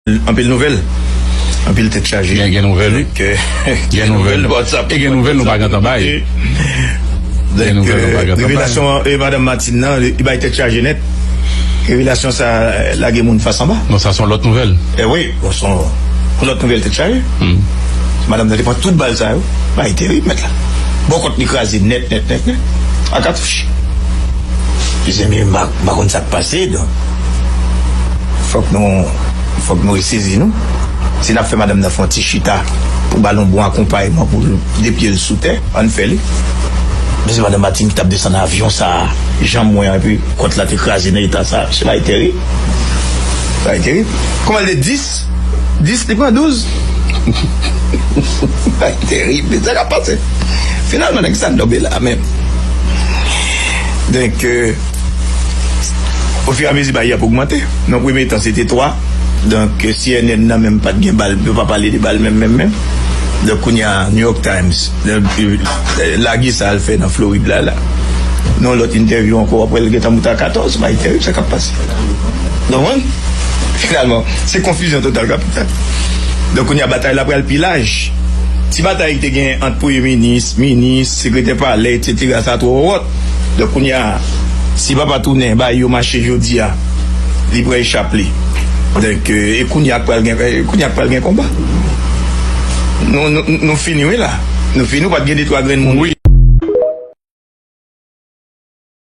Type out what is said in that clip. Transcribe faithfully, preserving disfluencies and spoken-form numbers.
anpil nouvèl. Anpil tèt chaje. Gen, gen nouvèl, wi. Gen nouvèl. E gen nouvèl nou pa gentan bay. Gen nouvèl nou pa gentan bay. Revelasyon e madanm Martine nan, li bay tèt chaje nèt. Revelasyon sa lage moun fas anba. Non, sa se yon lòt nouvèl. E wi, bon, se yon lòt nouvèl tèt chaje. Madanm nan te pran tout bal sa yo. Bagay terib, mèt la. Bò kòt li kraze nèt, nèt, nèt, nèt. A katouch. Mezanmi, m pa, m pa konn sa k pase, donk. Fòk nou, fòk nou resezi nou. Si n ap fè madanm nan fè yon ti chita pou ba l yon bon akonpayman pou depye l sou tè, ann fè li. Mezanmi, madanm Martine ki t ap desann avyon sa, jan m wè an, epi kòt la te kraze nan eta sa, se bagay terib. Bagay terib. Kòman l te dis? Dis, li pran douz. Bagay terib, men sa k ap pase. Finalman, nèg sa tonbe la menm. Donk, euh, ofiramezi bagay ap ogmante. Nan premye tan, se te twa. Donk, euh, C N N nan menm pa t gen bal, yo pa pale de bal menm, menm, menm. Donk, kounye a, New York Times, donk, euh, lage sa l fè nan Florid la, la. Nan lòt entèvyou ankò, w ap wè l gentan moute a katòz, bagay terib, sa k ap pase. Donk, finalman, se konfizyon total k ap Donk, kounye a, batay la pral pi laj. Ti batay ki te gen ant premye minis, minis, sekretè palè, etsetera, sa twò wòt. Donk, kounye a, si papa tounen, bay yo mache jodi a, li pral echap li. Donk, euh, e kounye a k pral gen, e kounye a k pral gen konba. Nou, nou, nou fini, wi, la. Nou fini, ou pa t gen de twa grenn moun. Wi,